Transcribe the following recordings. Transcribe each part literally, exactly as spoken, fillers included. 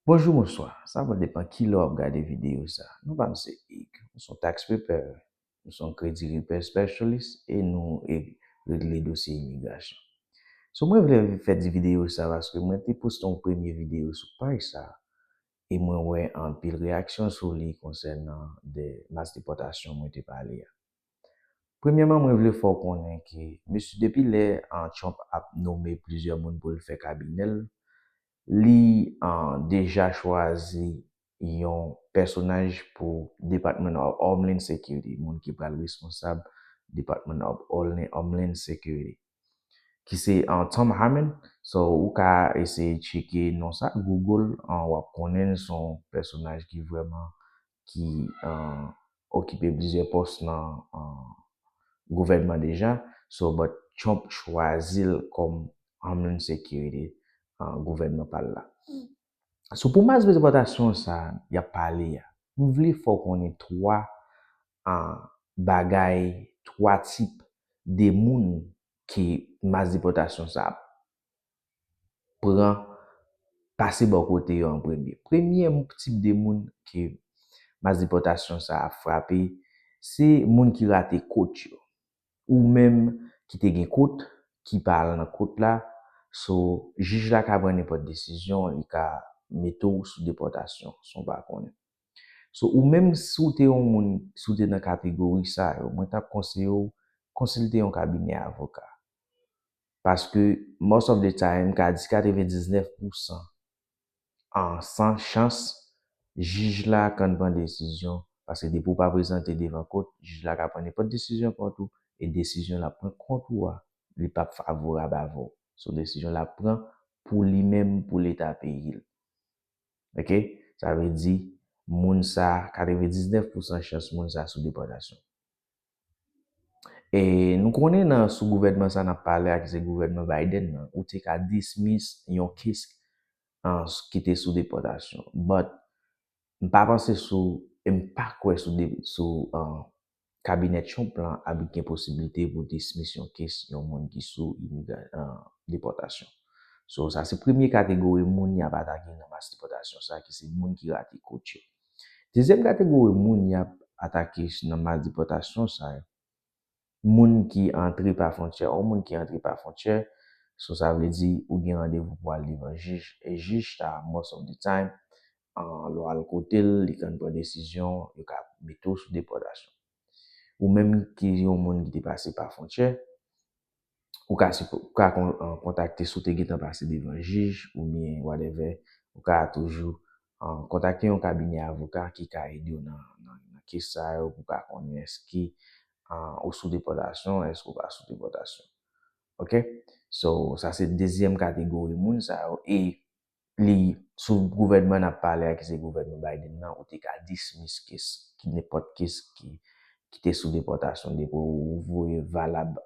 Bonjou, bonswa. Sa va depann kilè w ap gade videyo sa. Non pa m se Ig. M se yon tax preparer. M se yon credit repair specialist e nou e regle dosye imigrasyon. So mwen vle fè di videyo sa paske mwen te poste yon premye videyo sou paj sa e mwen wè anpil reyaksyon sou li konsènan de mas depòtasyon mwen te pale a. Premyèman, mwen vle fè w konnen ke mesye depi lè Trump ap nonmen plizyè moun pou l fè kabinè l, li deja chwazi yon pèsonaj pou Department of Homeland Security, moun ki pral responsab Department of Homeland Security, ki se Tom Homan. So ou ka eseye tcheke non sa Google, w ap konnen l se yon pèsonaj ki vrèman ki okipe plizyè pòs nan gouvènman deja. So but Trump chwazi l kòm Homeland Security gouvènman pa l la. So pou mas depòtasyon sa y ap pale a, m vle fè w konnen twa bagay, twa tip de moun ke mas depòtasyon sa ap pran, pase bò kote yo an premye. Premye tip de moun ke mas depòtasyon sa ap frape, se moun ki rate kot yo. Ou menm ki te gen kot, ki pa al nan kot la, so jij la ka pran nenpòt desizyon, li ka mete w sou depòtasyon san w pa konnen. So ou menm si w te yon moun, si w te nan kategori sa yo, mwen t ap konseye w konsilte yon kabinè avoka. Paske most of the time, m ka di katrevendiznèf pousan an san chans, jij la konn pran desizyon, paske depi w pa prezante devan kot, jij la ka pran nenpòt desizyon kont ou, e desizyon l ap pran kont ou a, li p ap favorab avè w. So desizyon l ap pran pou li menm, pou leta peyi l. Oke? Sa vle di, moun sa, katrevendiznèf pousan chans moun sa sou depòtasyon. E nou konnen nan sou gouvènman sa n ap pale a ki se gouvènman Biden nan, ou te ka dismiss yon kes ki te sou depòtasyon. But m pa panse sou, e m pa kwè sou, sou kabinè Trump lan ap gen posiblite pou dismiss yon kes yon moun ki sou depòtasyon. So sa se premye kategori moun y ap atake nan mas depòtasyon sa ki se moun ki rate kot yo. Dezyèm kategori moun y ap atake nan mas depòtasyon sa yo, moun ki antre pa fwontyè, yon moun ki antre pa fwontyè, so sa vle di ou gen randevou pou al devan jij, e jij sa most of the time, lè w al kote l, li konn pran desizyon, yo ka mete w sou depòtasyon. Ou menm ki yon moun ki te pase pa fwontyè, ou ka, ou ka kontakte si w te gentan pase devan jij oubyen whatever, ou ka toujou kontakte yon kabinè avoka ki ka ede w nan, nan, nan kes sa yo pou w ka konnen èske ou sou depòtasyon, èske ou pa sou depòtasyon. Oke? So, sa se dezyèm kategori moun sa yo. E li sou gouvènman n ap pale a ki se gouvènman Biden nan, ou te ka dismiss kes, ki nenpòt kes ki, ki te sou depòtasyon depi ou voye valab,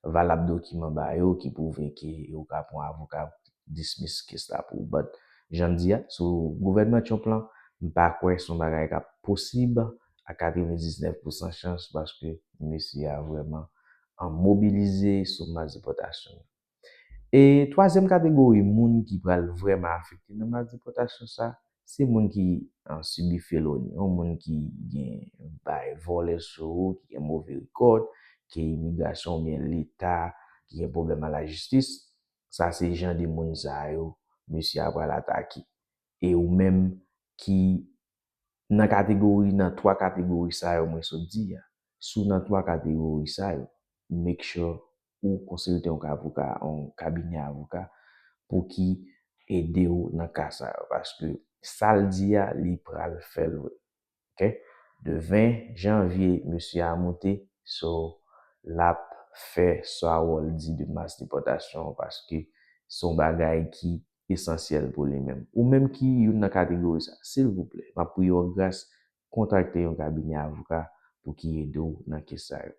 valab dokiman ba yo ki pwouve ke yo ka pran avoka dismiss kes la pou ou. But jan m di a, sou gouvènman Trump lan, m pa kwè se yon bagay k ap posib a katrevendiznèf pousan chans paske mesye a vrèman mobilize sou mas depòtasyon. E twazyèm kategori moun ki pral vrèman afekte nan mas depòtasyon sa, se moun ki sibi feloni, yon moun ki gen bay vòlè sou ou, ki gen move rekòd, ke imigrasyon oubyen leta ki gen pwoblèm a lajistis, sa se jan de moun sa yo mesye a pral atake. E ou menm ki nan kategori, nan twa kategori sa yo mwen sot di a, si w nan twa kategori sa yo, make sure ou konsilte yon avoka, yon kabinè avoka pou ki ede w nan ka sa yo, paske sa l di a, li pral fè l vre. Oke? Le ven janvye, mesye a moute, so l ap fè sa w di de mas depòtasyon paske se yon bagay ki esansyèl pou li menm. Ou menm ki youn nan kategori sa, silvouplè, m ap priye w gras, kontakte yon kabinè avoka pou ki ede w nan kes sa yo.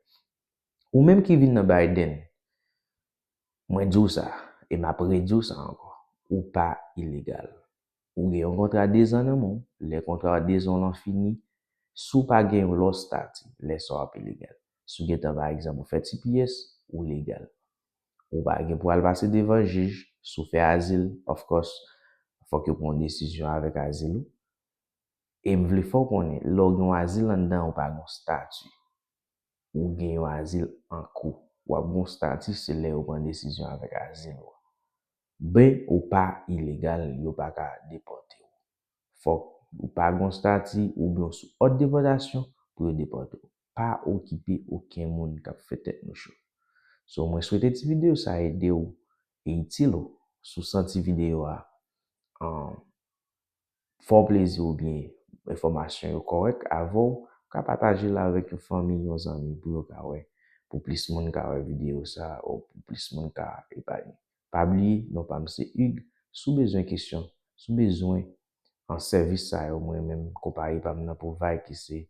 Ou menm ki vin nan Biden, mwen di w sa, e m ap redi w sa ankò, ou pa ilegal. Ou gen yon kontra dezan nan men w, lè kontra dezan w lan fini, si w pa gen yon lòt estati, lè sa w ap ilegal. Si w gentan, pa egzanp, ou fè T P S, ou legal. Ou pa gen pou al pase devan jij, si w fè azil, of course, fòk yo pran yon desizyon avèk azil ou. E m vle fè w konnen, lè w gen yon azil anndan, ou pa gen yon stati. Ou gen yon azil an kou. W ap gen yon stati, se lè yo pran desizyon avèk azil ou. Ben, ou pa ilegal, yo pa ka depòte w. Fòk ou pa gen yon stati oubyen w sou òd depòtasyon pou yo depòte w. Pa okipe okenn moun k ap fè tèt nou cho. So, mwen swete ti videyo sa ede w e itil ou. Si w santi videyo a um, fè w plezi oubyen enfòmasyon yo kòrèk avè w, ou ka pataje l avèk yon fanmi, yon zanmi pou yo ka wè, pou plis moun ka wè videyo sa a, ou pou plis moun ka epanye. Pa bliye, non pa m se Hugues. Si w bezwen kesyon, si w bezwen an sèvis sa yo, mwen menm, konpayi pa m nan pwovay ki se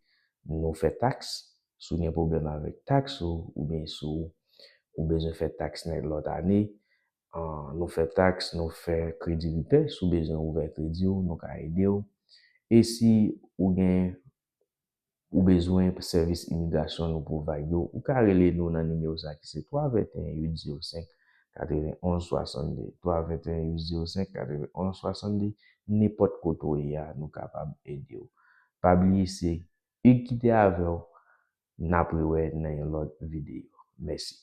nou fè taks, si w gen pwoblèm avèk taks ou, oubyen si w bezwen fè taks nèt lòt ane, an, nou fè taks, nou fè kredi ripè, si w bezwen ouvè kredi w, nou ka ede w. E si ou gen, ou bezwen sèvis imigrasyon nou pwovay yo, ou ka rele nou nan nimewo sa ki se twa venteyen uit zewo senk katrevenonz swasannde, twa venteyen uit zewo senk katrevenonz swasannde, nenpòt kote w ye a, nou kapab ede w. Pa bliye se Hugues ki te avè w, n ap rewè nan yon lòt videyo. Mèsi.